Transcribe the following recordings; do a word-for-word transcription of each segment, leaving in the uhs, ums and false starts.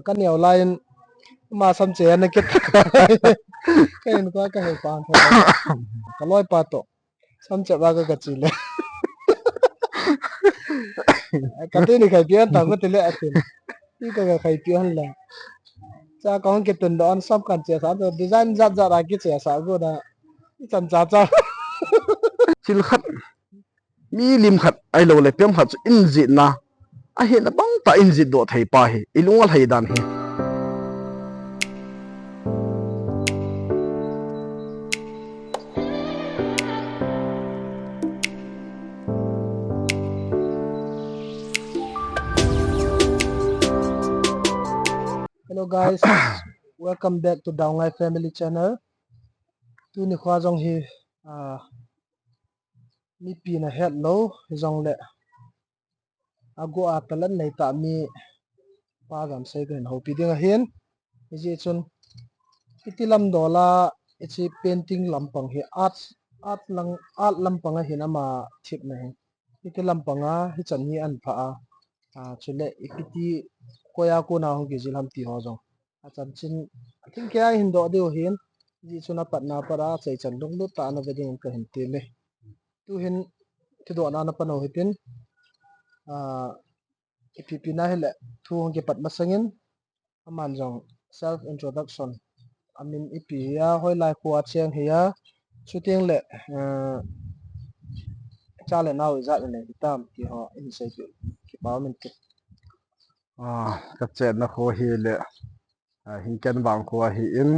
Ka neo lai in, ama sam che na kit. Ka in ko ka he pa. Ka loi pa to. Sam che ba ka ka chi le. Ka te ni khai pian ta ko te le atin. Ti ka ka khai pian la. Cha ka hong ke tun don sam kan che sa to design jat jat a ki che sa go da. I chan cha cha. Thil khat, mi lim khat, ahilou le pem khat chu in jitna, ahina bang ta in jit doh thei pa hi, i lung a lhai dan hi. Hello guys, welcome back to Daongai Family Channel. Tuni kho jong hi, ah, mipi na het lou, jong le. Ago a talent nei ta mi pa jam sei ka hin houpi ding ahin. Hijeh chun, iti lam dola, hiche painting lampang hi art, art lang, art lampang ahin ama thip na hi. Iti lampang a, hichan hi an pha a. A, chule, ipiti, koi a kona hung kijil ham ti ho jong. Achan chin, athing kei a hin doh diu hin, hijeh chun apat na pat a, achaichan lunglut tah a na ve ding ka hin ti me. Tu hin, thudoh na na pan u hitin, a, ipi pi na hile, thu hung kipat masang in, aman jong self introduction. Amin ipi hi a, hoilai kho a cheng hi a, chuteng le, eh, cha le nao ijat nei hitam ti ho in sei peh kipa um inte. Ah, ka chenna kho hi le, ah, Hingkenvang kho ahi in,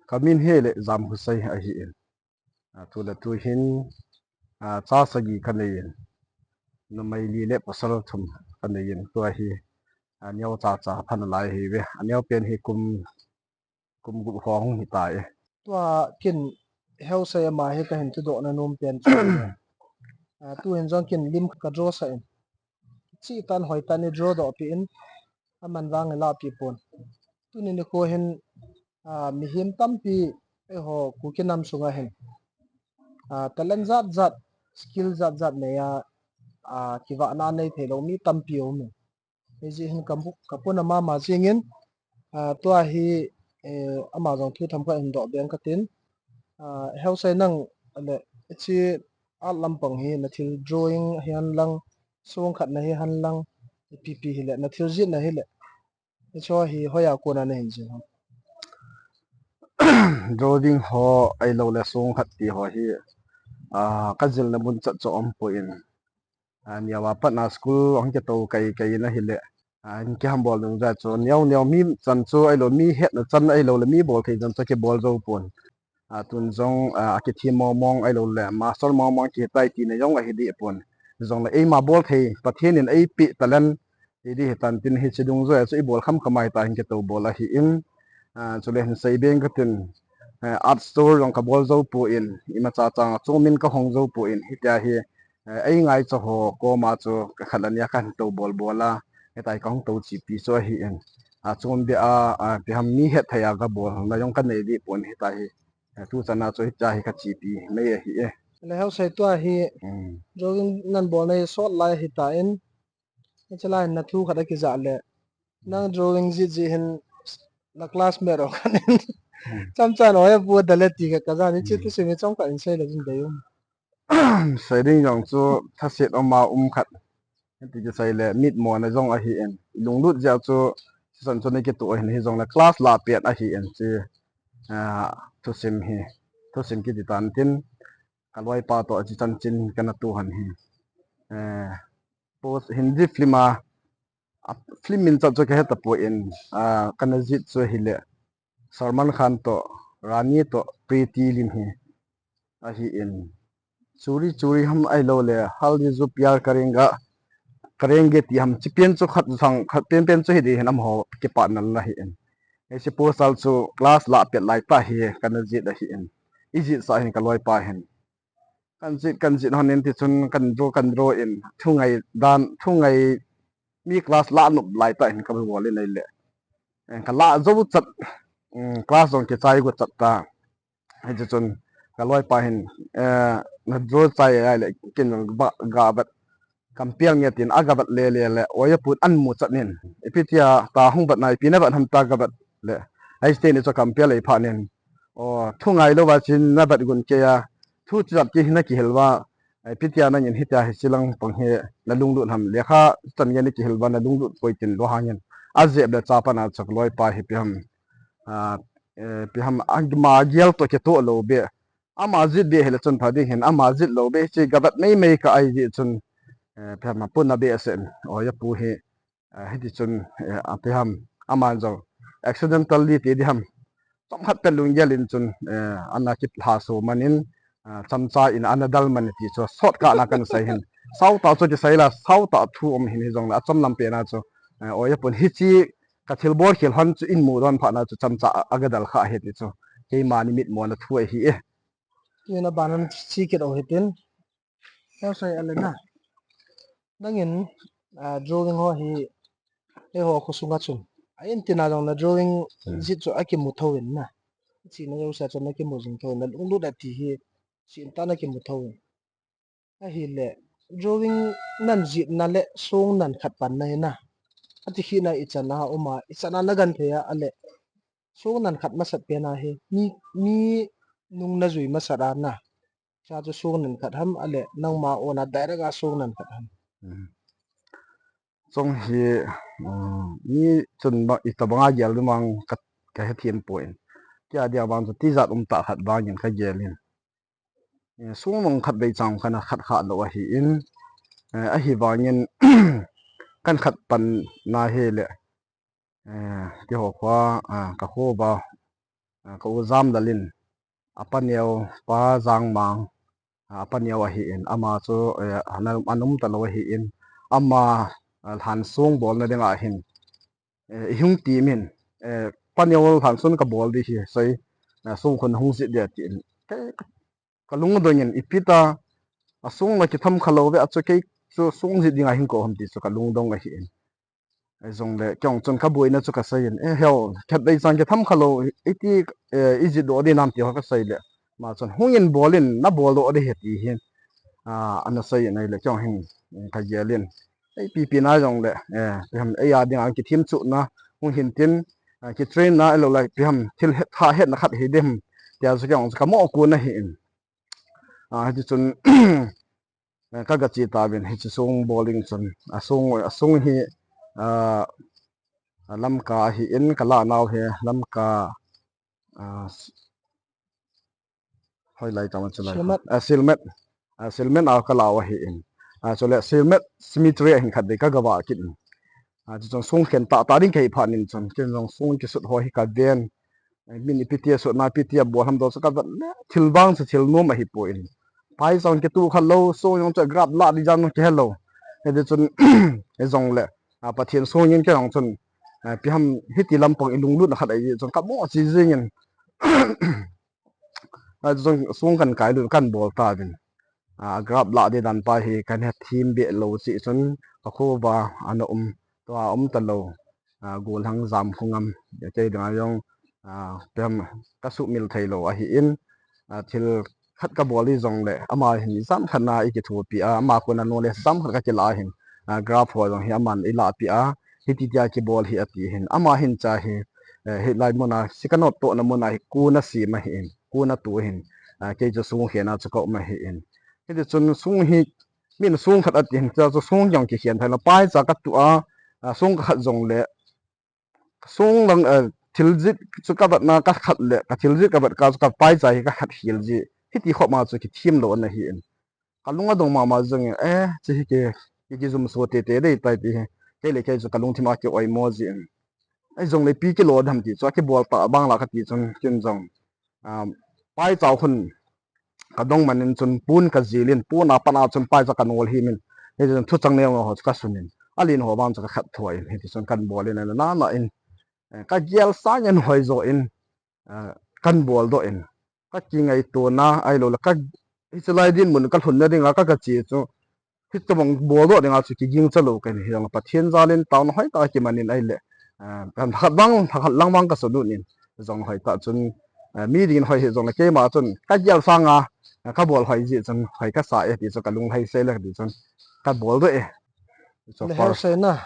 ka min hi le Jamkhosei ahi in. Ah, tu le tu hin, ah, cha sagi ka nei in, numei li le pasal thum ka nei in, tua hi, ah, neo cha cha phan lai hi ve, a neo pen hi kum, kum gup ho hung hi tai. Tua kin Heusei ama hi ka hin thudoh na nom pen chu. Ah, tu hin jong kin lim ka draw sah in. Chi tan hoi tan i draw doh pi in, aman vang i lah pi pon. Tuni nikho hin, ah, mihem tampi eiho Kuki nam sunga hin, ah, talent jat jat, skill jat jat nei a, ah, kivahna nei thei lou mi tampi um in. Hijeh hin ka, ka puna mama jing in, ah, tua hi, eh, ama jong thu themkhat hin doh beng ka tin. Ah, Heusei nang le, hiche art lampang hi na thil drawing hi hen lang, song khat na hi hen lang, ipi pi hi le, na thil jit na hi le. Hiche hi hoiya kona na hin jil ham? Drawing ho ahilou le song khat ti ho hi, ah, ka jilna mun chat chu um poi in. Ah, neo a pat na school hung kitou kai kai in ahi le. Ah, in kiham bol nung jeh chu neo neo mi chan chu ahilou mi hetna chan ahilou le mi bol thei chan chu kibol jou pon. Ah, tun jong, ah, akithem mong mong ahilou le master mong mong kitai tina jong ahi deh pon. Jong le eima bol thei, Pathen in eipeh talent, ti ding hitan tin hiche dungjuia chu i bol kham kham a hita hin kitou bol ahi in, ah, chule hin sei beng ka tin, eh, art store jong ka bol jou poi in, imacha chang a chom in ka hong jou poi in, hitia hi, eh, ei ngaicha ho koma chu ka khat le nia ka hin tou bol bol a, hitia hi ka hung tou chepi chu ahi in. Ah, chom beh a, ah, ipi ham mi hetthei a ka bolna jong ka nei deh pon hitia hi. Eh, tu chan a chu hitia hi ka chepi mai ahi e. Le Heusei, tua hi, hmm, drawing nan bol na hi sot lai hita in, hiche lai na thu khat akijah le. Nang drawing jit jit hin na classmate ho khat in. Hmm. Chomcha na hoiya pu da le ti ka ka jan in, hiche, hmm, thusim hi chomkhat in sei le jin dei um. Sei ding jong chu thaset um a um khat. Hiti kisei le mitmo na jong ahi in. Lunglut jeh chu, chuchan chu na kitoh ahin, hijong le class lah pet ahi in chu, ah, thusim hi. Thusim kiti tan tin, ka loipa toh chu chanchin kana toh han hi. Eh, post Hindi film a, a film min chat chu ka he tapoi in, ah, kana jit chu ahile, Salman Khan toh, Rani toh, Preity Zinta hi ahi in. Churi Churi ham ahilou le, Haldi Ju Pyar Karenge, Karenge ti ham, hiche pen chu khat sang, khat pen pen chu hi ding hin amaho kipat na la hi in. Hiche poster chu class lah pet lai tah hi kana jit ahi in. I jitsah hin ka loipa hin. Kan jit, kan jit hon in tichun kan draw, kan draw in thungai dan, thungai mi class lah nop lai tah hin ka bol in ahile. Eh, ka lah jou chat, um, class jong kichai go chat ta. Hiche chun ka loipa hin, eh, na draw chai ahile, ken jong ba, ga vet. kampel nge tin, aga vat le le le, oi apu in amu chat in. Ipi tia ta hung vat na, ipi na vat ham ta ga vat le. Ai sten ni chu kampel ei pha in. O, thu ngai lou va chin na vat gun kei a. Thu chat ki na kihil va. Ipi tia nangin hitia hi chilang pang hi na lunglut ham. Lekha chan nge na kihil va na lunglut poi tin lo hangin. Ajep le cha pa na chak loi pa hi ipi ham. A, eh, ipi ham, ama gel to kitoh lou be. Ama jit be hile chun pha ding hin, ama jit lou be, chi ga vat mei mei ka ai ji chun, eh, ipi ham, apu na be asen, oi apu hi, eh, hiti chun, eh, ipi ham, aman jong accidentally ti di ham. Chomkhat pen lunggel in chun, eh, ana kit lha so man in, ah, chamcha in ana dal man ti chu, sot ka na kan sei hin. Sao ta chu kisei la, sao ta thu um hin hi jong la, achom lam pe na chu, eh, oi apu in hichi ka thilbol khel hon chu in mu don pha na chu chamcha a, aga dal kha hi ti chu. Keima ni mit mo na thu ahi e. Tuna ban an chi kit o hitin. Sao sai ale na. Nangin, ah, drawing ho hi, eiho kho sunga chun. A in tina jong na drawing Hmm. jit chu akimu tho in na. Chi na jo sa chun akimu jing tho in na lunglut a ti hi. Chi in ta na kimu tho in. Ahile, drawing nan jit na le song nan khat pan na hi na. Ati khi na i chan a um a, i chan a na gan thei a, ale. Song nan khat masat pen a hi. Mi, mi nung na jui masat a na. Cha chu song nan khat ham, ale, nangma ona direct a song nan khat ham. Hmm. Song hi, um, mi chun ba, itobang a gel ding vang ka, ka hethem poi. Kei a dia vang chu tijat um tah khat vangin ka gel in. Eh, song nung khat vei chang kana khat kha lou ahi in. Eh, ahivangin kan khat pan na hi le. Eh, keiho kho, ah, ka kho ba, ah, ka u Jamlal in, apa neo pa Jangmang, ah, apa neo ahi in, ama chu, eh, ana, ana um ta lou ahi in, ama, ah, lhan song bol na ding ahin, eh, i hung ti min, eh, pa neo lhan song ka bol di hi, sei, ah, song khun hung jit dia ti in. Ka, ka lungdong in, ipi ta, a song la kitham kha lou ve, a chu kei chu song jit ding a hin ko ham ti chu ka lungdong ahi in. Ai jong le, kei jong chun ka boina chu ka sei in, eh, heo, khat vei chang kitham kha lou, iti, eh, i jit doh di nam ti ho ka sei le. Ma chun hung in bol in, na bol doh di he ti hin. Ah, ana sei in ai le, kei jong hin, eh, ka gel in. Ei pipi na jong le, eh, ipi ham, ei a ding a kithim chu na, hung hin tin, ah, ki train na, ei lo lai, ipi ham, thil het, tha het na khat hi dem. Tia chu kei jong chu ka mo ko na hi in. Ah, hiti chun, eh, ka ga chi ta vin, hichi song bol ding chun, a song, a song hi, ah, a Lamka ahi in, ka la nau hi, Lamka, ah, s-, hoi lai ka ma chu lai. Silmet. Ah, Silmet. Ah, Silmet a ka la u ahi in. Ah, chule Silmet cemetery a hin khat vei ka ga va kit in. Ah, chu chun song khen tah tah ding ka hi phat in chun, ken jong song kisut ho hi ka ven. Eh, min ipi tia sutna, ipi tia bol ham doh chu ka vet le, thil vang chu thil nom ahi poi. Pai jong kitu kha lou, song jong chu grab la di jan ki he lou. Hiti chun, ei jong le, ah, Pathen song in kei jong chun, ah, ipi ham hiti lampang i lunglut na khat ahi chun ka mo chi jing in. Ah, chun song kan kai lut kan bol ta vin. Ah, grab la di dan pa hi kan he thim be lou chi chun ka kho ba ana um, tua um ta lou. Ah, Golhang Jamkhungam, kei ding a jong, ah, ipi ham ka sumil thei lou ahi in, ah, thil khat ka bol di jong le, ama hin jam khat na i kithopi a, ama kona nole jam khat ka kila hin, ah, grab ho jong hi aman i lapi a, hiti tia kibol hi ati hin, ama hin cha hi, eh, hi lai mun a, si ka not to na mun a hi ku na si ma hi in, ku na tu hin, ah, kei chu song khen a chu ka um ahi in. Hiti chun song hi, min song khat ati hin, cha chu song jong kikhen thei lou, pai cha ka tu a, ah, song ka khat jong le, song lang, eh, thil jit chu ka vet na ka khat le, ka thil jit ka vet ka chu ka pai cha hi ka khat hil ji. Hiti khop ma chu kithim lou ana hi in. Ka lung adong mama jong in, eh, chi hi ke, ki, kijum so tete dei tai ti hi. Kei le kei chu ka lungthim a ki oimo ji in. Ei jong le ipi kilo dem ti chu, a kibol ta bang la ka ti chun, ken jong. Um, pai cha hun ka dong man in chun pon ka jil in, pon a pat a chun pai cha ka nol him in. Hiti chun thuchang neo neo ho chu ka sun in. A lin ho vang chu ka khat thua in, hiti chun kan bol in, na, na, na in. Eh, ka gel sang in hoi jo in, eh, kan bol doh in. Ka kingaito na, ahilou le ka, hichi lai dinmun ka lhun na ding a ka, ka chi chu. Hitobang bol doh ding a chu kiging cha lou ka hi in, Pathen jal in taona hoi tah a kiman in ai le. Eh, kan khat vang, khat lang vang ka sun lut in. Jong hoi tah chun, eh, mi ding in hoi hi jong le keima chun, ka gel sang a, eh, ka bol hoi ji chun, hoi ka sa e ti chu ka lunglhai sei le ti chun. Ka bol doh e. Chopper. Sei na.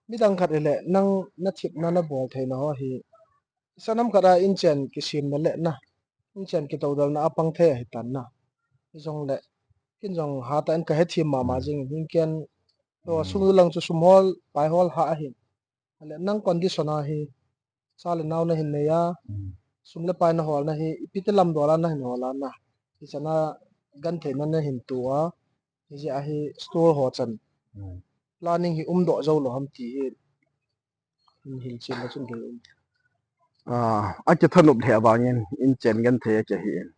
Midang khat hile, nang na thepna na bol theina ho hi. Sanam khat a inchen kisemna le na. Inchen kitodalna a pang thei ahi tan na. Hijongle, ken jong hatah in ka hethem mama jing in, ken, to sung lang chu sum hol, pai hol ha ahi. Ale nang condition a hi, cha le nao na hin nei a, sum le pai na hol na hi, ipi ti lam dol a na hin hol a na. Hichan a gentheina na hin to a, hijeh a hi store ho chan. Planning hi umdoh jou lou ham ti hi, hin hilchen na chun kei um. Ah, akithanop lheh vangin, inchen genthei a kihi in.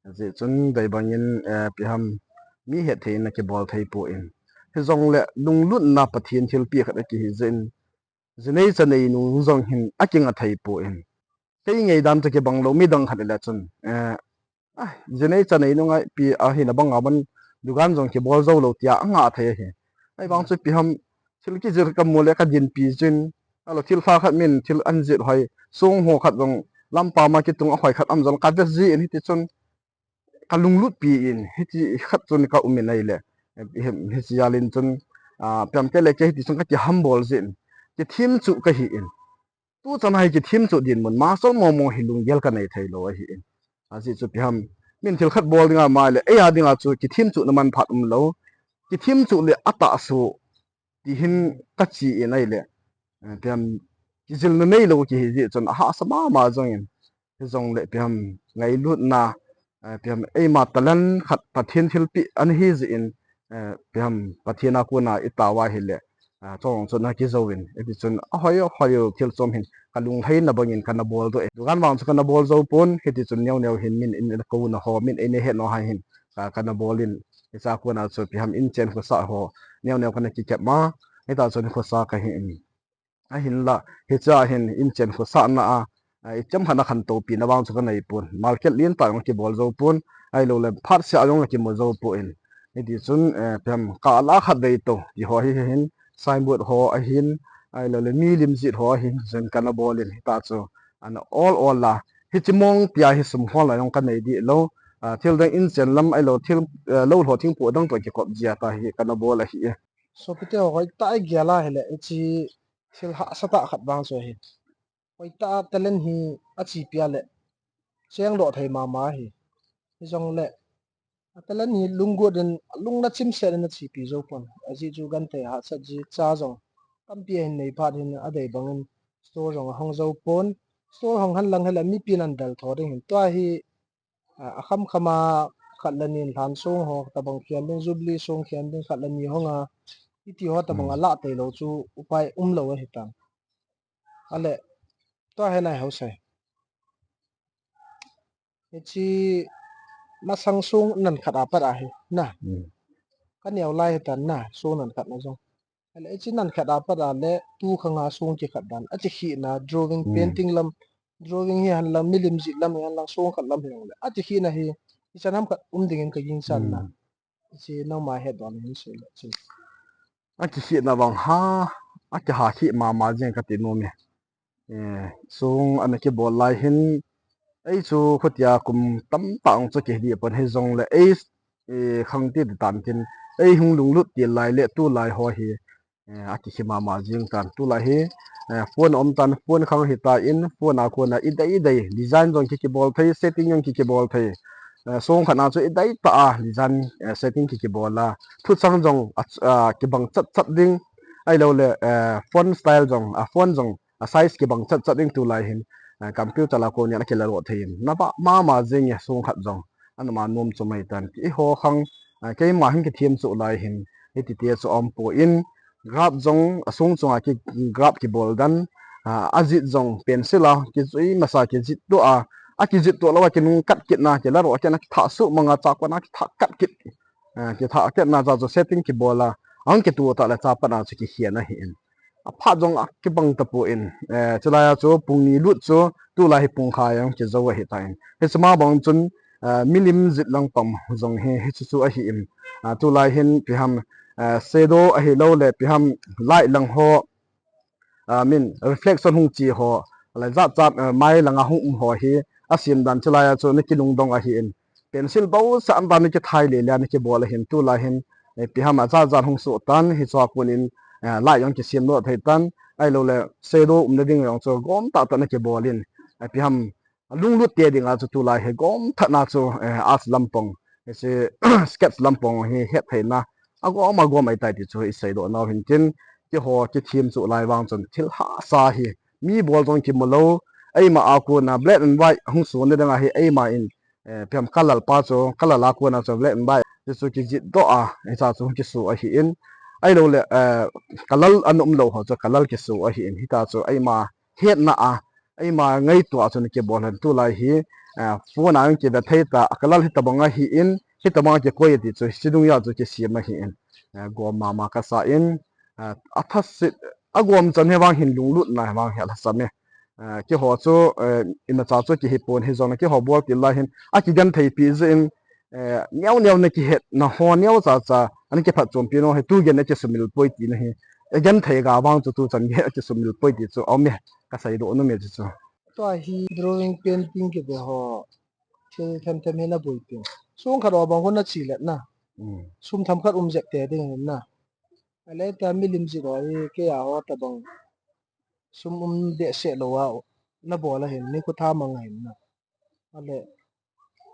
Ajeh chun dei bangin, eh, ipi ham, mi hetthei in akibol thei poi. Hijongle lunglutna Pathen thilpeh khat akihi jeh in, jinei chanei nung jong hin akinga thei poi. Kei ngaidan chu kibang lou midang khat ile chun, eh, ah, jinei chanei nung a ipi ahina bang a ban dukan jong kibol jou lou tia anga thei ahi. Ahivang chu ipi ham, thil kijil kamu le kadinpi jin, ahilou thil lha khat min thil an jil hoi, song ho khat jong lampam a kitung a hoi khat um jong kave jin hiti chun, ka lunglutpi in, hiti khat chun ka um in ahile, eh, hiche jal in chun, ah, ipi ham kei le kei hiti chun ka kihambol jin, kithemchuh kahi in. Tuchan a hi kithemchuh dinmun masol momo hi lunggel kanei thei lou ahi in. Ajeh chu ipi ham, min thil khat bol dinga ama le, eia dinga chu kithemchuhna manphat um lou. Kithemchuh le atahsoh, ti hin kache in ahile, eh, ipi ham, kijilna neilou kihi jeh chun ahahsa mama jong in. Hijongle ipi ham, ngailutna, eh, ipi ham, eima talent khat Pathen thilpeh ana hi jeh in, eh, ipi ham, Pathen a kona itao a hile, ah, chong chun akijou in, hiti chun ahoi, ahoi thil chom hin kalunglhaina bangin kana bol doh e. Dukan vang chu kana bol jou pon, hiti chun neo neo hin min in, in kouna ho, min einei het nau ho hin, ka, kana bol in, hiche a kona chu ipi ham, inchen khosah ho neo neo kana kikep ma, hita chun khosa kahi in. Ahinla, hiche a hin inchen khosahna a, ah, ichem khat a khantoupina vang chu kanei pon. Market lentah jong kibol jou pon, ahiloule phatseh a jong akimu jou pon. Hiti chun, eh, ipi ham, kala khat vei tou ti ho hi hin, signboard ho ahin, ahiloule mi lim jet ho ahin, jong kana bol in hita chu ana ol ol a. Hiche mong tia hi sum holna jong kanei dih lou. Ah, thil dang inchen lam ahilou, thil, eh, lou lho thingpoh dang toh kikop jia ta hi kana bol ahi e. Sopite ho, hoitah a igel a hile, hiche thil hahsatah khat vang chu ahi. Hoitah a talent hi achepi a le, chengdoh thei mama ahi. Hijongle, a talent hi lunggot in, alungna chimset in achepi jou pon. Ajeh chu genthei hahsat ji cha jong tampi ahin nei phat hin adei bangin store jong ahong jou pon. Store hong henlang hile mipin ahin del tho ding hin. Tua hi, ah, akhamkham a khat le ni in lhansong ho tabang khen ding, Jubilee song khen ding khat le ni hong a, hiti ho tabang alah teilou chu upai umlou ahitan. Ale, tua hi nai hosai. Hiche masang song nan khat apat ahi, na. Kaneo lai hitan na, song nan khat na jong. Ale, hiche nan khat apat a le, tu khang a song kikhat dan. Achekhehna, drawing, painting lam, drawing hihen lang, milim jet lam hihen lang, song khat lam hihen le. Achekhehna hi, ichan ham khat um dingin kaginchat na. Hiche nangma hetdoh hin seile chun. Akikhehna vang ha, akiha kheh mama jeng kati nom e. Eh, song ana kibol lai hin, ei chu khutia kum tamtah ong chu kidih pon hijongle ei, eh, khang ti di tan tin, ei hung lunglut til lai le tulai ho hi, eh, akikhe mama jeng tan. Tulai hi, eh, phone aum tan, phone khang hitan, phone a kona idei idei design jong kikibol thei, setting jong kikibol thei. Eh, song khat na chu idei tah a design, eh, setting kikibol a, thuchang jong a, a kibang chat chat ding, ahiloule, eh, font style jong, a font jong, a size kibang chat chat ding tulai hin, eh, computer a konin akilaloh thei in. Nabah mama jeng e song khat jong. Ana ma nom chu mai tan. Eiho khang, eh, keima hin kithem chu lai hin. Hitite chu aumpon graph jong, asong chunga ki graph kibol dan, ah, ajet jong pencil a, kijui masa kijit doh a, akijit doh lou a kinung kat kitna, kilaloh a kitna, kithah suh manga chakona kithah kat kit, ah, kithah kitna cha chu setting kibol a, ahung kitoh tah le chapatna chu kikhen ahi in. Aphat jong akibang tapon, eh, chulai a chu pung ni lut chu, tulai hi pung khat jong kijou ahitan. Hiche ma bang chun, ah, milim jet lang pam jong hi, hiche chu ahi in. Ah, tulai hin ipi ham, ah, shadow ahiloule ipi ham light lang ho, ah, min reflection hung che ho, le jat jat, ah, mai langa hung um ho hi, asem dan chulai a chu ana kilungdong ahi in. Pencil bou sa an dan kithai le le na kibol ahin tulai hin, eh, ipi ham ajat jat hung soh tan hichu a kon in, eh, light jong kisem doh thei tan, ahilou le shadow umna ding jong chu gom tah tah na kibol in, eh, ipi ham alunglut te ding a chu tulai hi gom tah na chu, eh, arts lampang, hiche sketch lampang hi het theina agom agom ahi tai ti chu i seidoh nau hin tin, keiho kithim chu lai vang chun thil hahsa hi mi bol jong kimu lou, eima a kon a black and white hung soh na ding a hi eima in, eh, ipi ham ka lal pa chu, ka lal a kon a chu black and white chu kijih doh a, hiche chu kisoh ahi in, ahilou le, eh, ka lal ana um lou ho chu ka lal kisoh ahi in, hiche chu eima hetna a, eima ngaito a chun kibol hen tulai hi, eh, phone a kive thei ta, ka lal hitabang ahi in, hitabang kikoi ti chu, hiche dungjui a chu kisem ahi in, eh, gom mama kasa in, eh, athaset, agom chan hi vang hin lunglutna hi vang hi alhasam e. Eh, keiho chu, eh, imacha chu kihi pon hijongle keiho bol til lai hin akigenthei pi jeh in, eh, neo neo na kihetna ho neo cha cha ana kiphatchompi nau hi tu gen a kisumil poi tina hi. Agenthei ga vang chu tu chan gen a kisumil poi ti chu aum e, ka seidoh nom e chu chu. Tua hi drawing, painting kive ho thil them them hi na bol pin. Sum khat ho bang ho na chi le na. Hmm. Sum themkhat um jep te ding na. Ale ta milim jih ho hi kei a ho tabang sum um behseh lou a na bol ahin, ni khu tha mang ahin na. Ale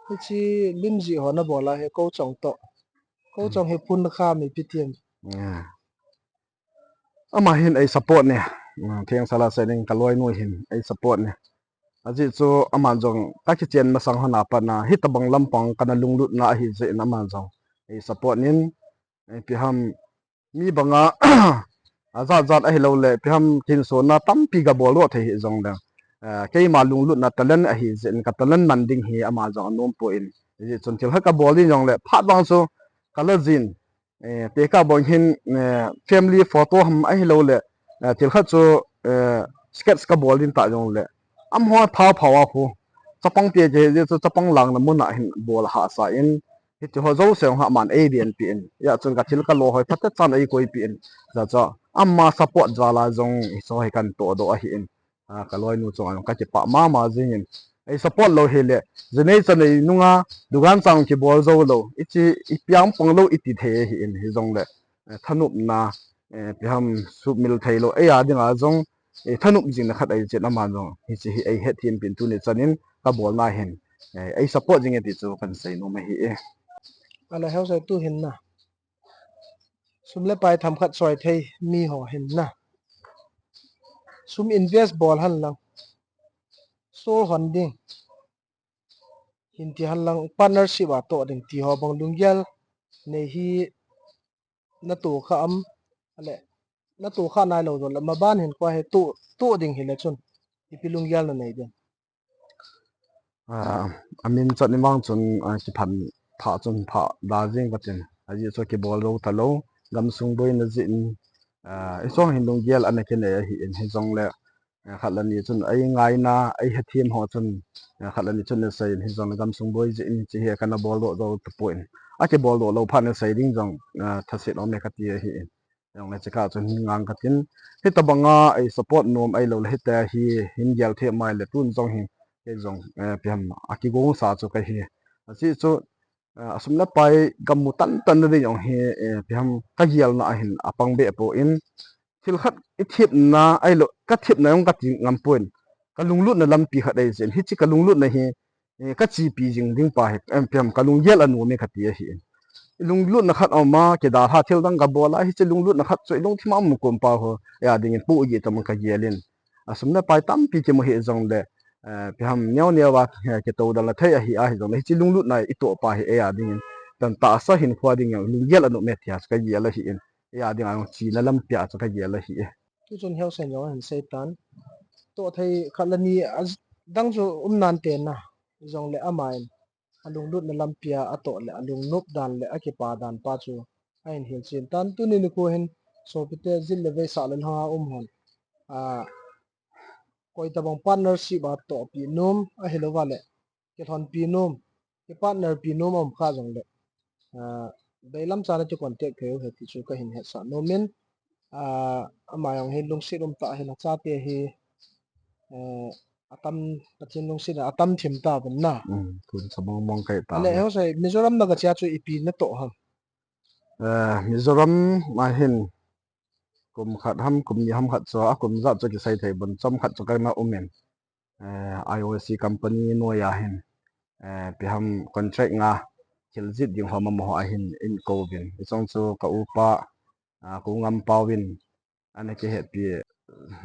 hiche lim jih ho na bol a hi kou chong toh. Kou chong hi phun kha mi pi tiam. Ah. Ama hin ei support ne. Ah, theng sala se ding ka loinu hin ei support ne. Ajeh chu ama jong ka kichen masang hon a pat na hitabang lampang kana lunglutna ahi jeh in ama jong ei support nin, eh, ipi ham mi banga ajat jat ahilou le ipi ham kihinsona tampi ga bol doh thei hijongle, eh, keima lunglutna talent ahi jeh in ka talent man ding hi ama jong anom poi. Hijeh chun thil khat ka bol ding jongle phat vang chu ka la jin, eh, tekah bang hin, eh, family photo ham ahilou le, eh, thil khat chu, eh, sketch ka bol ding ta jongle amaho pha pha a khu chapang te kei jeh chu chapang langna mun a hin bol hahsa in, hiti ho jouse jong aman ei venpi in, hijeh chun ka thil ka lo hoi phat chan ei koipi in, hijeh chun ama support jal a jong hiche hi kan tohdoh ahi in, ah, ka loinu chunga jong ka kipah mama jing in, ei support lou hile, jinei chanei nunga dukan chang kibol jou lou, hiche ipi ham pang lou iti thei ahi in, hijongle, eh, thanopna, eh, ipi ham sumil thei lou, ei a dinga jong, eh, thanop jingna khat ahi jeh in ama jong hiche hi ei hethem pin tuni chan in ka bolna hin, eh, ei support jing e ti chu kan seinom ahi e. Ale heusa tu hin na. Sum le pai themkhat choi thei mi ho hin na. Sum invest bol hen lang. Store hon ding. Hin ti hen lang partnership a toh ding ti ho bang lunggel nei hi na toh kha am, ale na toh kha nailou jongle maban hin koi hi toh, toh ding hile chun ipi lunggel na nei ding. Ah, amin chan i vang chun, ah, kiphan pha chun pha da jing ka tin. Ajeh chu kibol lou talou, gamsung boina jeh in, ah, i chong hin lunggel ana kinei ahi in hijongle, eh, khat le ni chun ei ngaina, ei hethem ho chun, eh, khat le ni chun na sei in hijongle gamsung boi jeh in hiche hi kana boldoh jou tapon. Akibol doh lou phat na sei ding jong, ah, thaset um e kati ahi in. Jongle chekah chun hin ngang ka tin. Hitabanga ei support nom ahilou le hitia hi hin gel thei mai le tun jong hi kei jong, eh, ipi ham akigongsa chu ka hi. Ajeh chu, eh, asum le pai gamu tan tan na ding jong hi, eh, ipi ham ka gelna a hin apang behpoi. Thil khat i thepna ahilou, ka thepna jong ka ti ngam pon. Ka lunglutna lampi khat ahi jeh in hiche ka lunglutna hi, eh, ka chepi jing ding pa hi, em, ipi ham ka lunggel anom e kati ahi in. I lunglutna khat aum a, kidalha thil dang ka bol a, hiche lunglutna khat chu i lungthim a um kom pa ho, eh, a dingin pohgih tam ka gel in. Asum le pai tampi kimu hijongle, eh, ipi ham neo neo a, eh, kitoh dan la thei ahi a hijongle, hiche lunglutna i toh pa hi, eh, a dingin. Tan tahsa hinkho ding jong lunggel anom e tia chu ka gel ahi in. Eh, a dinga jong chena lampi a chu ka gel ahi e. Tu chun heusen jong ahin sei tan. Toh thei khat le ni a dang chu um nante na. Jongle ama in alunglutna lampi a atoh le alungnop dan le akipa dan pa chu ahin hilchen tan. Tuni nikho hin sopite jil le vei sah le lhang a um hon, ah, koi tabang partnership a tohpi nom ahilou va le kilhonpi nom, ki partner pi nom a um kha jongle, ah, veilam chan a ki contact thei u ahi ti chu ka hin hetsah nom in, ah, ama jong hi lungset um tah a hin achate hi, eh, Atam, Pathen lungset a atam thim tauvin na. Hmm, tun sa mong mong kai ta. Ale, he ho sai, Mizoram na ga che a chu ipi na toh ham? Eh, Mizoram ma hin kum khat ham, kum ni ham khat chu, a kum ja chu kisai thei bon, chom khat chu kana um in. Eh, I O C company noi a hin, eh, ipi ham contract nga thil jih ding ho mama ho a hin in kouvin. Hichun chu ka upa, ah, Kongam Pau in, ana kihetpi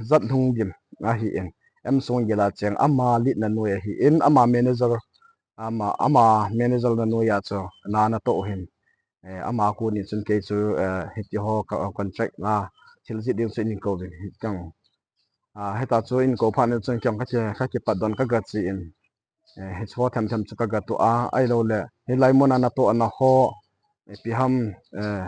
jat lhung dim ahi in. M Songila cheng ama lead na noi ahi in, ama manager, ama, ama manager na noi a chu na na toh hin. Eh, ama koni chun kei chu, eh, hiti ho ka, contract na thil jih ding chu in kouvin hi kang. Ah, heta chu in kou phat in chun kang ka ki, ka kipat don ka ga che in. Eh, hichu ho them them chu ka ga toh a, ahilou le, hilai mun a na toh na ho, eh, ipi ham, eh,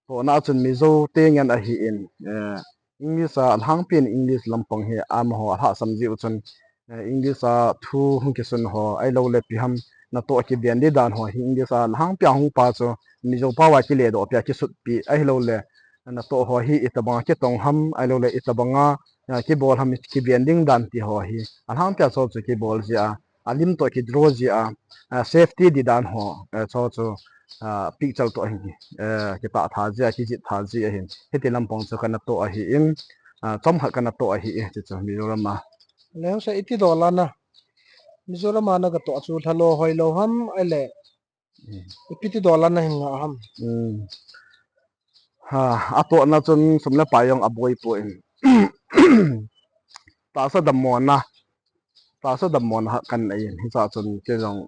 toh na chun Mizo te ngen ahi in, eh, English a, alhangpi in English lampang hi amaho alhahsam jiu chun, eh, English a thu hung kisun ho, ahilou le ipi ham na toh kiben di dan ho hi English a alhangpi a hung pa chu Mizo pao a kile doh pi a kisutpi, ahilou le na toh ho hi itobang a kitong ham, ahilou le itobang a, eh, kibol ham kiben ding dan ti ho hi. Alhangpi a chu chu kibol jia, alim toh kidraw jia, eh, safety di dan ho, eh, chu chu, ah, picture toh hin, eh, kitah tha jia, kijih tha jia hin. Hiti lampang chu kana toh ahi in, ah, chom khat kana toh ahi in, ti chu Mizoram a. Le ho sai iti dola na. Mizoram a na ga toh chu lhalo hoilou ham, ale. Hmm. Ipi ti dola na hin nga ham. Hmm. Ha, a toh na chun sum le pai jong aboi poi. Tahsa dammo na. Tahsa dammo na kan nei in. Hicha chun kei jong,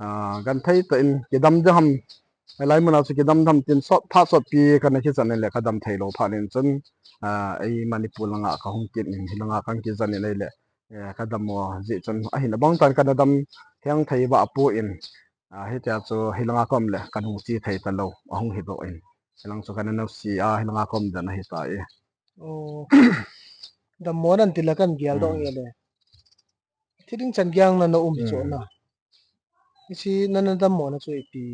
ah, genthei tah in kidam ding ham. Hilai mun a chu kidam dam tin sot, phat sotpi kana kichan in le ka dam thei lou phat in chun, ah, ei Manipur langa ka hung kit in, hilanga kan kichan in ei le, eh, ka dammo jeh chun ahin abang tan kana dam theng thei va apu in, ah, hitia chu hilanga ka um le kan hung che thei ta lou, ahung hi doh in. Hilang chu kana nau si a, hilanga ka um dan ahi ta e. Oh. Dammo nan ti le kan gel doh nge le. Thi ding chan gel na na um chu na. Hiche na na dammo na chu ipi.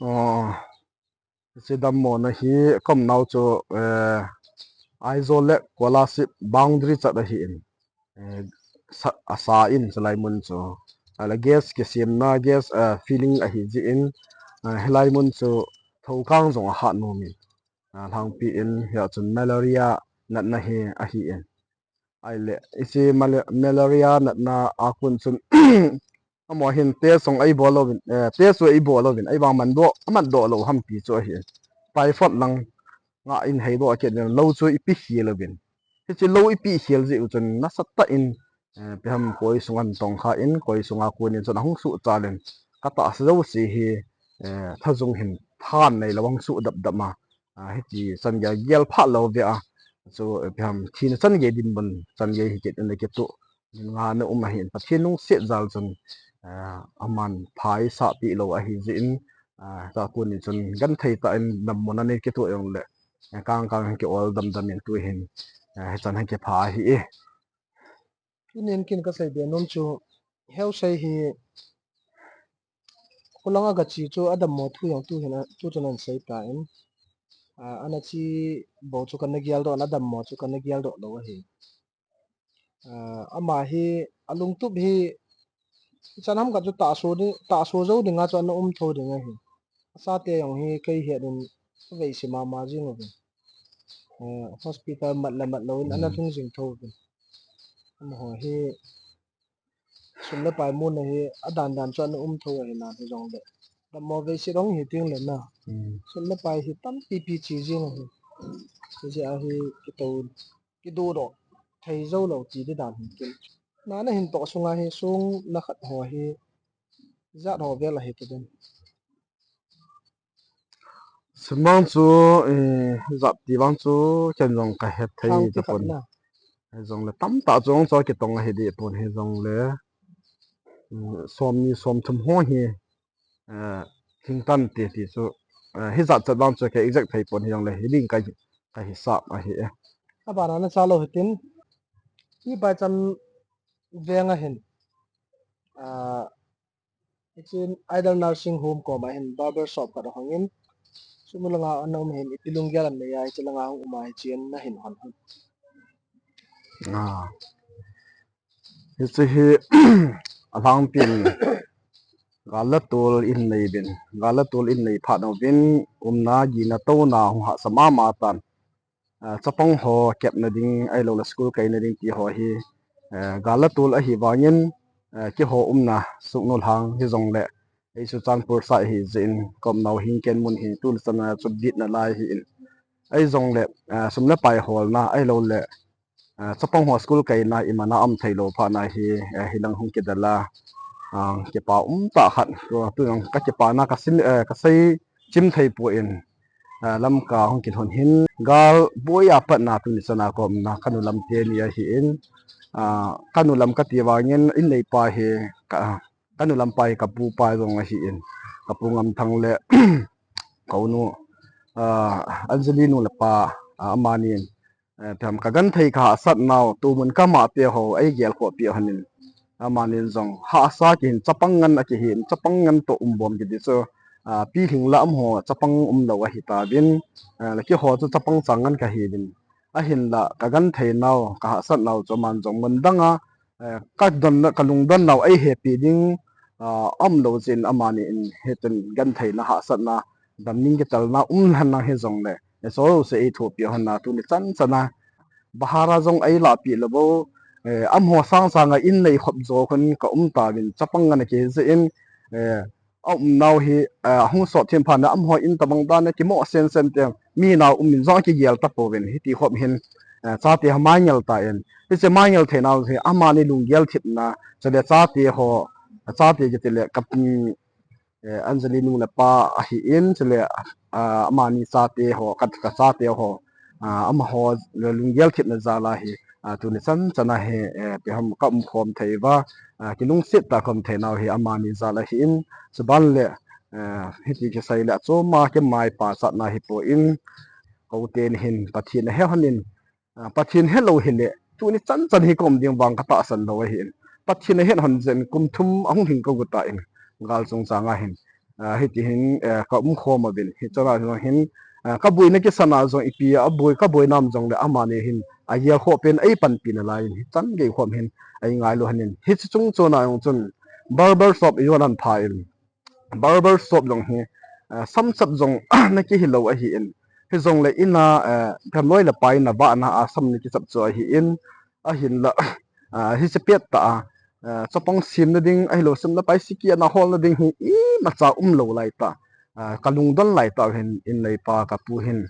Oh. Hiche dammo na hi ka um nau chu, eh, Aizawl le Kolasib boundary chat ahi in. Eh, sa, asa in chulai mun chu. Ahile gas kisemna, gas, eh, filling ahi jeh in, eh, hilai mun chu thokang jong ahat nom in. Ah, lhangpi in hia chun malaria natna hi ahi in. Ahile, hiche mala-, malaria natna a kon chun, amaho hin test jong ei bol louvin, eh, test chu ei bol louvin, ahivang mandoh, amandoh lou ham ti chu ahi. Typhoid lang nga in heidoh a kit in, lou chu ipi khel uvin. Hiche lou ipi khel jeh u chun nasatah in, eh, ipi ham koi sunga tongkha in, koi sunga kon in chun ahung suhchal in, ka tahsa jouse hi, eh, thajung hin than neilou ahung suh dapdap a, ah, hiti chan gei gel phat lou ve a, chu, eh, ipi ham thina chan gei dinmun chan gei hi kit in le kituh, nin nga na um ahin, Pathen lungset jal chun, eh, aman pha eisah peh lou ahi jeh in, ah, ta kon in chun genthei tah in dammo na nei kituh jong le, eh, kang kang hin ki ol damdam in tu hin, eh, hichan hin kipha ahi e. Tunin ken ka seibe nom chu, he ho sai hi, kholanga ga che chu adammo thu jong tu hin a, tu chun ahin sei tan. Ah, ana che bou chu kana geldoh in, adammo chu kana geldoh lou ahi. Ah, ama hi, alungtup hi, ichan ham khat chu tahsa ding, tahsa jou dinga chu ana um tho ding ahi. Achate jong hi kei het in, avei se mama jing uvin. Eh, hospital mat le mat louvin, ana lhung jing tho uvin. Amaho hi, sum le pai muna hi, adan dan chu ana um tho ahi nan hijongle. Dammo veiset hung hi teng le na. Sum le pai hi tampi pi che jing ahi. Hijeh a hi, kitou, kidodoh thei jou lou ti di dan hin ken. Na, na hin toh sunga hi song na khat ho hi, ijat ho vel ahi ti den. Sum vang chu, eh, ijat ti vang chu, ken jong ka het thei tapon. Hijongle tamtah chu hung chu kitong ahi deh pon hijongle, mm, somni somthum ho hi, eh, hing tan ti, ti chu, eh, hijat chat vang chu ka exact thei pon hijongle, hi ding ka, ka hisap ahi e. Abana na cha lou hitin, hi Baicham veng a hin, ah, hiche Idol Nursing Home koma hin barber shop khat ahong in, chumi langa ana um hin, ipi lunggel anei a, hiche langa hung um a, hiche a na hin hon hon. Ah. Hiche hi alhangpin gal le tol in nei uvin, gal le tol in nei phat uvin, umna, gina, touna hung hahsa mama tan. Ah, chapang ho kepna ding, ahilouleh school kaina ding ti ho hi, eh, gal le tol ahi vangin, eh, keiho umna Sugnu lhang hijongleh, ei Churachandpur side hi jeh in, ka umnau hi Kenmun hi, tuni chan a chu bitna lai ahin. Ahijongleh, eh, sum le pai holna, ahilouleh, eh, chapang ho school kaina imacha um theilou phat na hi, eh, hilang hung kidel a, ah, kipa umtah khat, tu, tu jong ka kipana ka sim, eh, ka sei chim thei poi. Ah, Lamka hung kilhun hin gal boi a patna tuni chan a ka umna ka nu lam teni ahin, ah, ka nu lam kati vangin in neipa hi ka, ka nu lampa hi ka pupa jong ahin, ka pu Ngamthang le ka u nu, ah, Anjali nu le pa, ah, amani, eh, ipi ham, ka genthei ka hahsat nau, tumun ka mate ho, ei gelkhoh peh hon in. Amani jong hahsa kihin, chapang ngen akihin, chapang ngen toh um bom kiti chu, ah, pilhing la amaho chapang umlou ahi tauvin, ah, le keiho chu chapang chang ngen kahiuvin. Ahinlah, ka genthei nau, ka hahsat nau chu aman jong mun dang a, eh, ka don, ka lungdon nau ei hepi ding, ah, umlou jeh in amani in hitin gentheina hahsatna, damning kitelna um lhon nang hijongleh, eh, chorou se ei thopi hon na tuni chan chan a, bahar a jong ei lahpi lou bou, eh, amaho sang sang a in nei khop jo khun ka um tauvin chapang ngen akihi jeh in, eh, a umnau hi, eh, hung sot thim phat na amaho in tabang dan a kimo sen sen teng mi nau um in jong akigel tapouvin hiti khop hin, eh, chate ho mangel tan. Hiche mangel thei nau hi amani lunggel thipna, chule chate ho, chate kiti le ka, mm, eh, Anjali nu le pa ahin, chule, ah, amani chate ho, ka, ka chate ho, ah, amaho lunggel thipna jal a hi, ah, tuni chan chan a hi, eh, ipi ham ka umkhom thei uva, ah, kilungset tah ka um thei nau hi amani jal ahin, chuban le, eh, hiti kisei le achom a keima pachatna hipoi, ka u teni hin Pathen ahe hon in, ah, Pathen helou hile, tuni chan chan hi ka um ding vang ka tahsan lou ahin. Pathen ahe hon jeh in kum thum ahung lhing ka got tan, gal chungchang a hin. Ah, hiti hin, eh, ka umkhom uvin, hichan a jong hin, ah, ka boina kisan a jong ipi a boi, ka boina um jongle amani hin, agelkhoh pen ei panpi nalai in, hichan gei khom hin, ei ngailu hon in. Hiche chung chon a jong chun, barber shop i jon an pha in. Barber shop jong hi, eh, sam chep jong na kihi lou ahin. Hijongle in a, eh, ka loi le pai na vah na a sam na kichep chu ahin. Ahinlah, eh, hiche pet tah a, eh, chapang semna ding, ahilou sum le pai siki ana holna ding hi imacha umlou lai tah. Eh, ka lungdon lai tah hin, in neipa ka pu hin.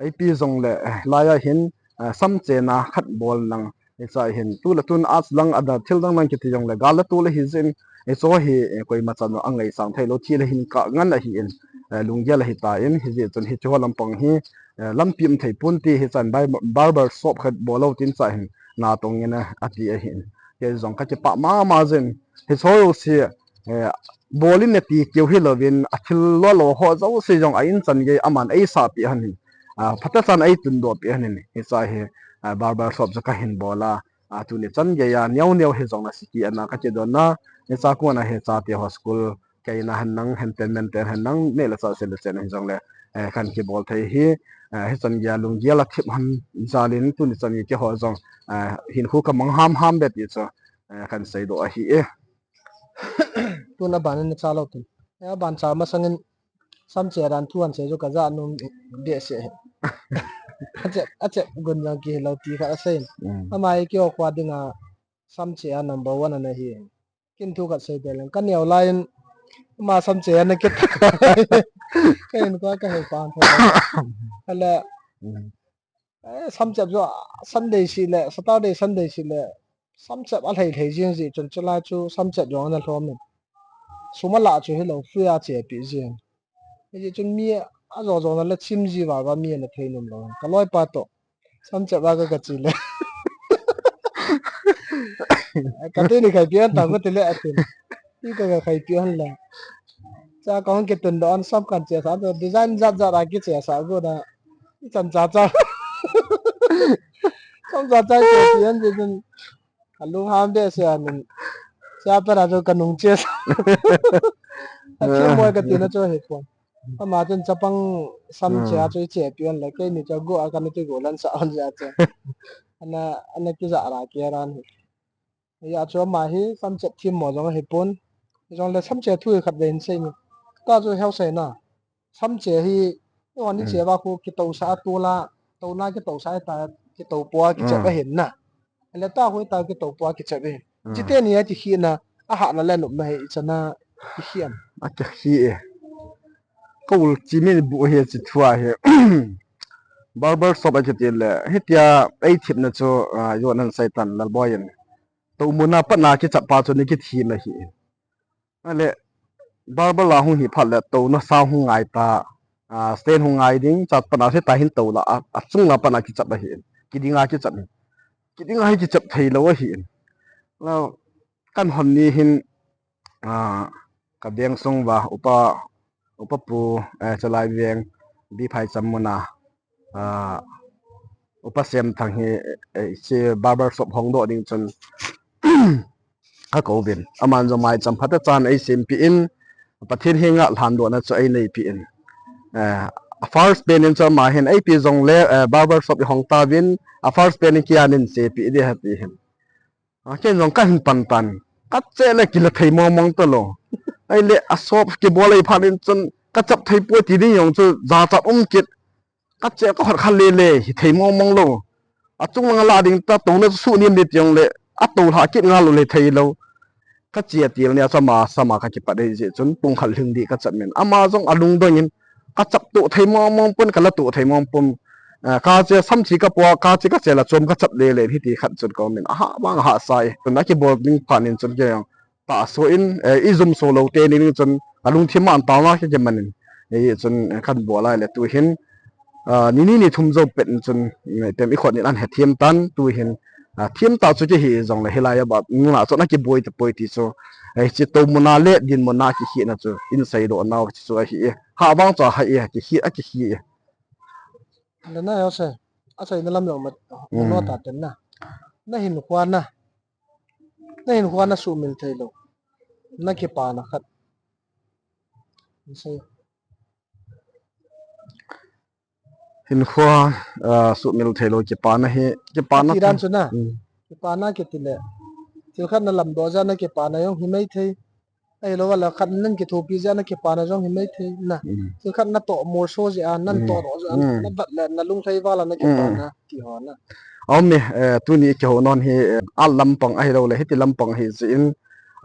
Ipi jongle, eh, lai a hin, eh, sam chena khat bol nang. Hiche a hin, tu le tun a lang a da thil dang dang kiti jongle, gal le tol ahi jeh in, hiche hi, eh, koima chan a ngaisang thei lou, thil ahin kah ngen ahin, eh, lunggel ahi tan, hijeh chun hiche ho lampang hi, eh, lampi um thei pon ti hichan bai-, barber shop khat bol o tin cha hin, natong in a, ati ahin. Kei jong ka kipah mama jin, hiche ho jouse, eh, bol in nati keu hilouvin, athil lou lou ho jouse jong a in chan gei aman eisah peh hon in, ah, phatechan eitun doh peh hon in, hiche hi, ah, barber shop chu ka hin bol a, ah, tuni chan gei a neo neo hi jong na siki ana ka kidon a, hiche kon a hi chate ho school kaina hen lang, henten menten hen lang, neh le chah sel le chen hijongle, eh, kan kibol thei hi, eh, hichan gei a lunggel athip hon jal in tuni chan gei keiho jong, eh, hinkho ka mang ham ham be ti chu, eh, kan seidoh ahi e. Tun aban in na cha lou tin. Eh, aban cha masang in sam che dan thu an sei chu ka ja nom behseh e. Achep, achep gun jong kihi lou ti khat asei in. Mm. Ama hi keiho kho dinga sam che a number one ana hi. Ken thu khat sei be leng. Ka neo lai in ama sam che ana kit. Ka in ko ka hei pan tho. Ala. Mm. Eh, sam chep jo, Sunday seh le, Saturday, Sunday seh le, sam chep alhei lhei jing jeh chun chulai chu sam chep jong ana lhom in. Sum ala chu hilou, free a chepi jing. Hijeh chun mi ajo jo na le chim ji vava mi ana thei nom lou. Ka loipa toh sam chep a ka, ka che le. Ka teni khaipi an ta ko ti le atin. Ti ka, ka khaipi an le. Cha ka hung kitun doh an sam kan chesa, design jat jat a kichesa go da. Ichan cha cha. Sam cha cha kipi an jeh chun. Ka lungham behseh a nin. Cha pa ra chu ka nung chesa. Athim moi ka tina chu hipon. Ama chun chapang sam che a chu ichepi an le. Keini chu go a kana ti go lan sa an jeh a chu. Ana, ana kija ra ke ran hi. Hijeh chun ama hi samchet themmo jong ahipon. Hijongle samchet thu hi khatvei hin sei ni. Tua chu heusen a. Samchet hi, eiho ni che va khu kitousah a tola, touna kitousah a ta, kitoupo a kichep ahin na. Ahile tua khu ta kitoupo a kichep ahin. Chiteni a kikhehna, ahahna le anopna hi ichan a kikheh am? Akikheh e. Ka ul chi min bu hi chi thua hi. Barber shop akiti le, hitia eithemna chu, ah, jon ahin seitan Lalboi in. Toumuna patna kichep pa chu ni kithem ahi. Ahile, barber la hung hi phat le, touna sang hung ngai ta, ah, stand hung ngai ding, chat patna hitia hin tou la, a, achung la patna kichep ahi. Kiding a kichep ahi. Kiding a hi kichep thei lou ahi. Lou, kan hon ni hin, ah, ka veng sung uva, upa, upa pu, eh, Chalai veng, Biphaicham muna, ah, upa Semthang hi, eh, hiche barber shop hong doh ding chun, akouvin. Aman jong maicham phatechan eisempeh in, Pathen henga lhandohna chu eineipen. Eh, first pen in chu ama hin eipe jongle, eh, barber shop ihong tauvin, a first pen in kia nei chepeh ding ahi ati hin. Ah, ken jong kahin pan tan. Kache le kila thei mong mong talou. Ahile a shop kibol ahi phat in chun kachep thei poi ti ding jong chu jachat um kit. Kache kahot kha lele, hithei mong mong lou. Achung langa la ding ta, touna chu suh nim ding ti jongle, atou lha kit ngal u le thei lou. Kache atil nia chu ama sama kakipat ahijeh chun, pung khat lhing ding kachep in. Ama jong alungdong in, kachep toh thei mong mong pon, kala toh thei mong pon. Eh, kache samchi kapo a, kache kache la chom kachep lele, hiti khat chun ka um in. Ahah vang ahahsa e. Tun akibol ding phat in chun kei jong tahsa in, eh, ijumso lou teni ding chun, alungthim a an taona kikiman in. Hijeh chun, eh, kan bol a le tu hin, ah, ni ni ni thum jou pet in chun, eh, tem ikhut in ahin hethem tan tu hin, ah, themtah chu kihi jongle hilai a bat, nuna chun akiboi tapoi ti chu, eh, hiche toumuna le dinmuna kikhehna chu, in seidoh nau chu ahi e. Hah vang chu ahah e, kikheh, akikheh e. Le na heusen, achaina lam jong mat, mm, nota ten na. Na hinkho na. Na hinkho na sumil thei lou. Na kipana khat. Sei. Hinkho, ah, sumil thei lou kipana hi, kipana kiti dan chu na. Mm. Kipana kiti le. Thil khat na lamdoh jeh a na kipana jong hi mai thei. Ahilou le khat nan kithopi jeh a na kipana jong hi mai thei na. Mm. Thil khat na toh molso jeh a, nan, mm, toh doh jeh a, mm, na bat le, na lunglhai val a na, mm, kipana, ti ho na. Aum e, eh, tuni kihou nom hi, eh, a lampang ahilou le, hiti lampang ahi jeh in,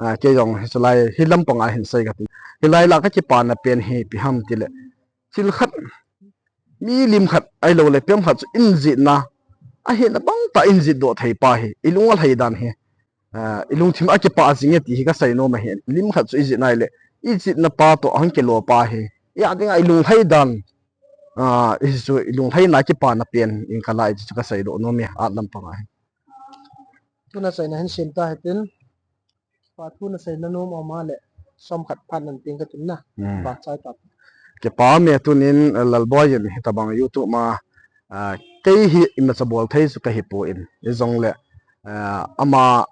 ah, kei jong hi chulai, hi lampang a hin sei kati. Hilai la kakipana pen hi ipi ham ti le. Thil khat, milim khat, ahilou le, pem khat chu in jetna, ahina bang tah in jetdoh thei pa hi, ilung alhai dan hi. Ah, ilungthim a kipah jing e ti hi kasei nom ahi. Lim khat chu ijet nai le, ijetna pa toh ahung kilo pa hi. Ijat dinga ilunglhai dan, ah, hichu ilunglhaina kipana pen in kalai ti chu kasei doh nom e, a lampang a hi. Tuna seina hin sem ta hitin, pa thu na seina nom um a le, som khat phat nan ting katin na, hmm, pa chai ta. Kipa me tunin, eh, Lalboi in hitabang YouTube ma, ah, kei hi imacha bol thei chu kahi poi, hijongle, ah, ama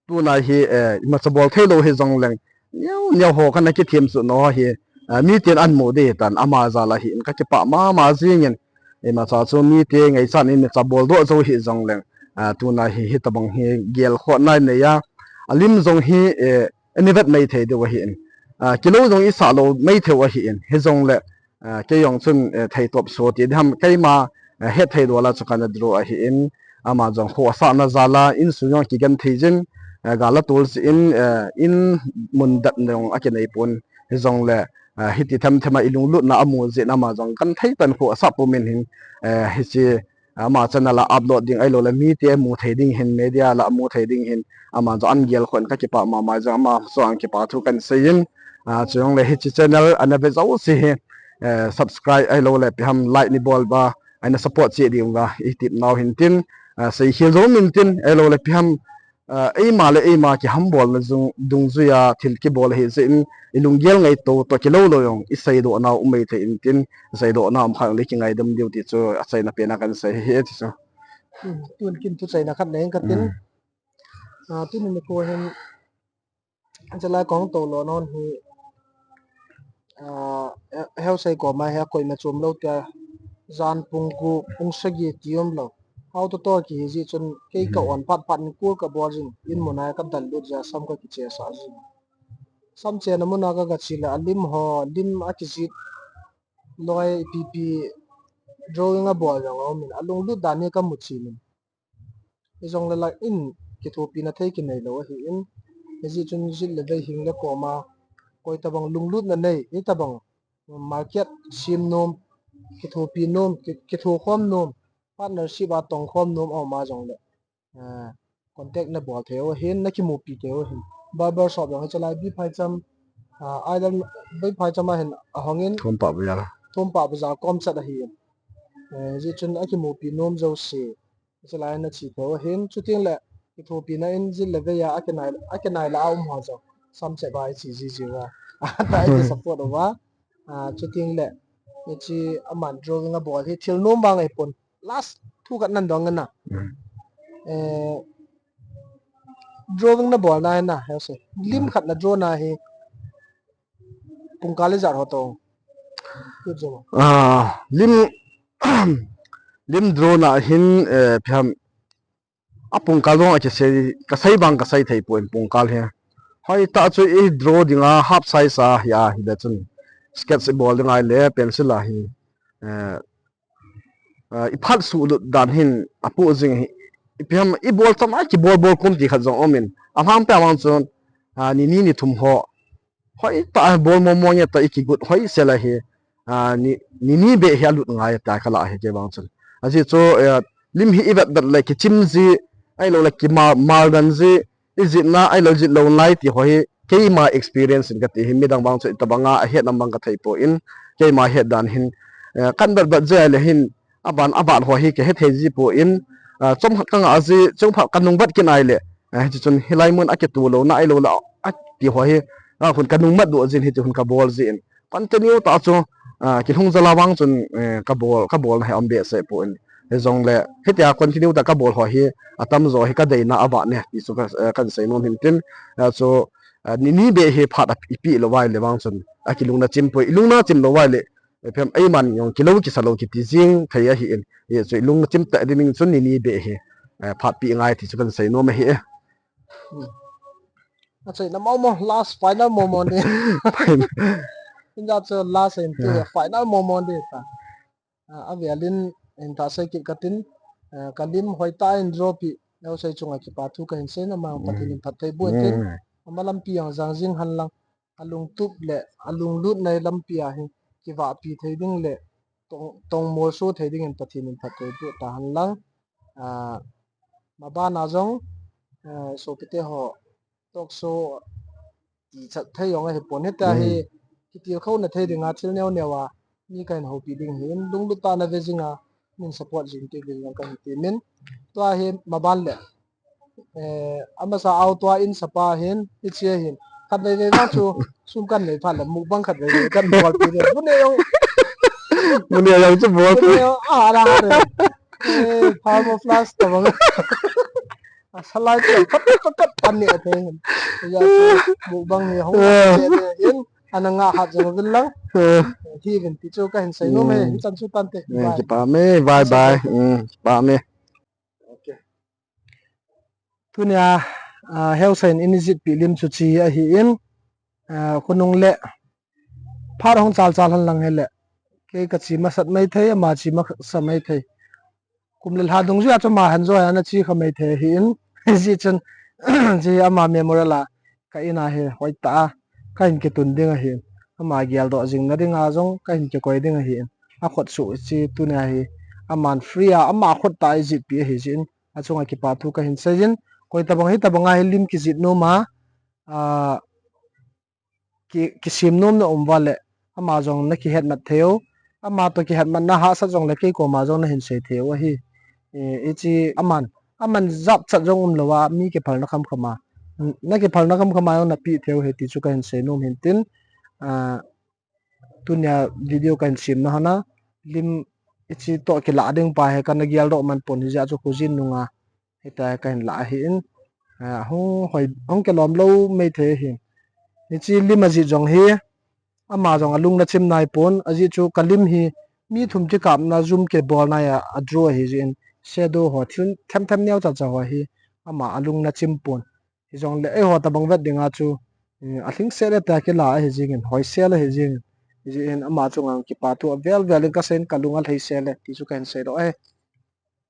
Tuna hi, eh, imacha bol thei lou hijongleng, neo neo ho kana kithem chu no hi, eh, miten amu ding tan ama jal a hin kakipah mama jingin, imacha chu mite ngaichan imacha bol doh jou hijongleng, eh, tuna hi, hitabang hi gelkhohna inei a, alim jong hi, eh, ina vet mai thei diu ahin, eh, kilou jong isah lou mai thei u ahin, hijongle, Ah, kei jong chun, eh, theitop so ti diham keima, eh, hetthei dola chu kana draw ahin, ama jong khohsahna jal a, insung jong kigenthei jin, eh, gal a tol jin, eh, in mun dat jong akinei pon, hijongle, eh, hiti themthem a ilunglutna amu jin ama jong genthei tan khohsah pumin hin, eh, hiche, ama channel a upload ding ahilou le mite mu thei ding hin, media la mu thei ding hin, ama jong ahin gelkhoh in kakipah mama jong ama jong kipa thu kahin seiyin, ah, chujongle hiche channel ana ve jouse hi, eh, subscribe ahilou le ipi ham like nei bol uva, ana support cheh diu va, itep nau hin tin, ah, seikhel jou min tin, ahilou le ipi ham, ah, eima le eima kiham bolna jung, dungjuia thil kibol ahi jeh in, ilunggel ngaito toh kilou lou jong, iseidoh nau um mai thei in tin, iseidoh nau um kha le kingaidam diu ti chu achaina pen a kahin sei ahi ti chu. Hmm, tun kin thu chaina khat nei katin. Hmm. Ah, tuni nikho hin, Chalai kong tolo non hi, ah, he-, heusei koma hi koima chom lou tia, jan pung gup, pung sagi ti um lou. Hao to to kihi ji chun kei ka on phat phat ni kul ka bol jin, in mun a ka dal lut ja sam ka kiche sa jin. Sam che na mun a ka ga chi le a lim ho, lim a kijit loi pipi drawing a bol jong a um in a lunglut dan hi ka mu chi min. Hijong le lak in kithopi na thei kinei lo ahi in. Hiji chun jit le vei hing le koma koi tabang lunglut na nei, hi tabang market sim nom, kithopi nom, ki, kitho khom nom, partnership a tong khom nom a um a jong le. Ah, contact na bol thei u hin, na kimupi thei u hin. Barber shop jong hi chalai bi phai cham, ah, idol bi phai cham a hin a hong in. Thumpa bazar. Thumpa bazar kom chat ahi in. Eh, ji chun a kimupi nom jo si. Chalai na chi thei u hin, chuting le kithopi na in jit le vei a a kinai, a kinai la a um ho jo. Sam che bai chi ji ji wa. A ta ki support wa. Ah, chuting le. Ni chi a man drawing a bol hi thil nom bang ai pon. Last thu khat nan dong na. Mm. Eh, drawing na bol na na, he se. Lim khat na draw na hi. Pungkal le jar ho to. Kut jo. Ah, lim, lim draw na hin, eh, phiam. A pungkal dong a kisei, ka sei bang ka sei thei poi pungkal hi. Hoi ta chu i draw dinga half size a hi a hi da chun. Sketch i bol dinga le pencil a hi. Eh, eh, i phat su lut dan hin a pu jing hi. I piam i bol cham a ki bol bol kum ti khat jong om in. A hang pe mang chun, ah, ni ni ni thum ho. Hoi ta bol mo mo nge ta i kigut hoi se la hi. Ah, ni, ni ni be hi a lut ngai ta ka la hi ke bang chun. A ji chu, eh, lim hi i vet vet le kichim ji, ai lo le ki mal, mal dan ji, i jit na, ai lo jit lo nai ti ho hi, keima experience in ka ti hi, midang bang chu i tabang a, a het nam bang ka thei poi in, keima het dan hin, eh, kan vet vet je le hin, a ban, a ban ho hi ka het thei ji poi in, ah, chom khat ka nga ji, chom khat ka nung vet kin ai le, eh, hi chun hilai mun a kitu lo na, ai lo la, a ti ho hi, ah, hun ka nung mat do jin hi ti hun ka bol ji in. Continue ta chu, ah, kilhung jal a vang chun, eh, ka bol, ka bol na hi um behseh poi. Hijong le, hitia continue ta ka bol ho hi, a tam jo hi ka deina a vah ne, ti chu ka, eh, kan sei nom hin tin, eh, chu, eh, ni ni be hi phat a i pi lo vai le vang chun, a kilung na chim poi, i lung na chim lo vai le, eh, phem ei man jong kilo kisa lo kiti jing thei ahi in, eh, chu i lung na chim ta ding chun ni ni be hi, eh, phat pi ngai ti chu kan sei nom ahi e. Hmm. Achai na mo mo last final mo mo ni. Final. Inja chu last and Yeah. final mo mo ni ta. Ah, a vialin in ta sei kit katin, ah, ka lim hoi ta in drop i, leo sei chunga kipa thu ka hin sei na ma Pathen in phat thei bu tin. Mm. Ama lampi ang jang jing han lang, a lungtup le, a lunglut nei lampi a hin, kivahpi thei ding le, tong, tong molso thei ding in Pathen in phat thei bu ta han lang. Ah, ma bana jong, ah, sopite ho, talk show ti chat thei jong ahi pon hita hi, Mm. kitil khou na thei dinga thil neo neo a, mi ka hin houpi ding hin, lunglut ta na ve jinga, min support jing ti ding jong ka hin ti min. Tua hi ma ban le, eh, amasa au tua in sapa hin, i chia hin. Khat vei vei vang chu, sum kan nei phat le, mukbang khat vei vei kan bol pi le. Bu ne jong. Bu ne jong chu bol Bu ne jong, ah, ra, ra. Eh, Thermo flask ta bang. A salai chu, kat, kat, kat, kat, pan ni a te hin. Ya chu, mukbang ni hong, Ah. che te hin. Ana nga hat jong vil lang. Ah. Hi vin ti chu ka hin sei nom e, Hmm. hi chan chu tan te. Eh, Bye. kipa me, bye Sei bye. te. Hmm, kipa me. Okay. Tunia, ah, Heusa in ini jit pi lim chu chi ahi in, ah, khonung le phat hong chal chal han lang hele. Kei ka chi masat mai thei, ama chi masa mai thei. Kum le lha dungjuia chu ama han jo a na chi kha mai thei ahi in. Ji chun, ji ama memorial a ka in a hi hoi ta a, ka hin kitun ding ahi in. Ama geldoh jing na ding a jong ka hin kikoi ding ahi in. A khut su chi tunia hi, aman free a, ama khut ta i jit pi ahi ji in. A chunga kipa thu ka hin sei jin. Koi tabang hi tabang a hi lim kijit nom a, ah, ki, kisim nom na um va le, ama jong na kihet mat thei u. Ama to kihet mat na hahsat jong le kei koma jong na hin sei thei u ahi. E, i chi aman, aman jap chat jong um lo a, mi kiphal na kham kham a. Na kiphal na kham kham a jong na pi thei u ahi ti chu ka hin sei nom hin tin. Ah, tunia video ka hin sim na hana, lim i chi to kila ding pa he ka na geldoh man pon hi ja chu khujin nunga. Hita ka hin la ahi in, ah, hung hoi, hung kilom lo mai thei ahi. Hichi lim a jit jong hi, ama jong a lung na chim nai pon, a jit chu ka lim hi, mi thum kikap na zoom kibol nai a, a draw ahi ji in, shadow ho thil themthem neocha cha ho hi ama alung na chim pon. Hijongle eiho tobang vet dinga chu, eh, alhingset le tia kila ahi jingin, hoisel ahi jingin. Hijeh hin ama chunga kipa thu avel vel in kasei in kalung alheisel e ti chu kahin seidoh e.